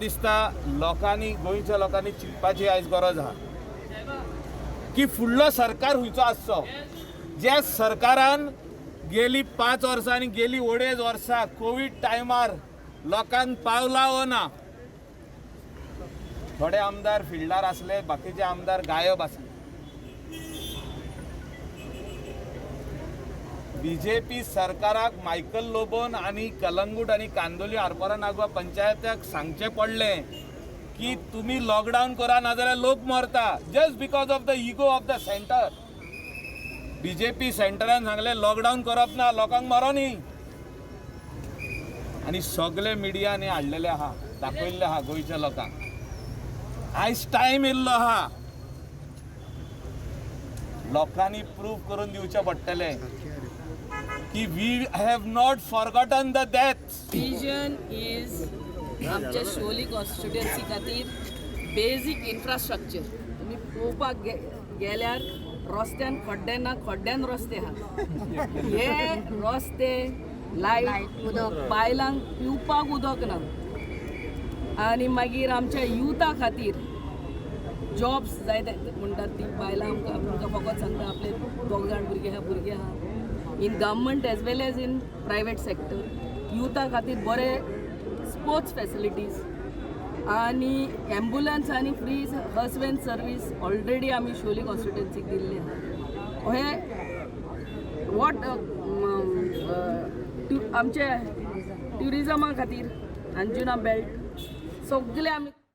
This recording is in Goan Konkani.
दिसता लोकांनी, गोंयच्या लोकांनी चिंतपाची आयज गरज आहा की फुडलो सरकार खंयचो आसचो, ज्या सरकारान गेली 5 वर्सां आनी गेली 2.5 वर्सां कोवीड टायमार लोकांक पावला वो ना. थोडे आमदार फिल्डार आसले, बाकीचे आमदार गायब आसले. बीजेपी सरकाराक मायकल लोबोन आनी कलंगूट आनी कांदोली, आरपोरा, नागवा पंचायत्याक सांगचें पडलें की तुमी लॉकडावन करा, नाजाल्यार लोक मरता. Just because of the ego of the center, BJP सेंटरान सांगलें लॉकडावन करप ना, लोकांक मरो न्ही. आनी सगळे मिडियानी हाडलेले आहा, दाखयल्ले आहा गोंयच्या लोकांक. आयज टायम येयल्लो आहा, लोकांनी प्रूव करून दिवचें पडटलें की we have not forgotten the death. Vision is आमच्या शिवोली कॉन्स्टिट्युएन्सी खातीर बेजीक इन्फ्रास्ट्रक्चर. तुमी पळोवपाक गेल्यार रस्त्यान खड्डे ना, खड्ड्यान रस्ते आहा. हे रस्ते, लायट, उदक, बायलांक पिवपाक उदक ना. आनी मागीर आमच्या युथा खातीर जॉब्स जाय ते म्हणटात. ती बायलां आमकां आमकां फकत सांगता, आपले दोग जाण भुरगे आहा, भुरगे आहा in government as well as in private sector. युथा खातीर बरे स्पोर्ट्स फॅसिलिटीज आनी एम्बुलन्स आनी free hearse van service already आमी शिवोली कॉन्स्टिट्युएन्सीक दिल्ली आहा. हे what आमचे ट्युरिजमा खातीर अंजुना बेल्ट सगळे आमी.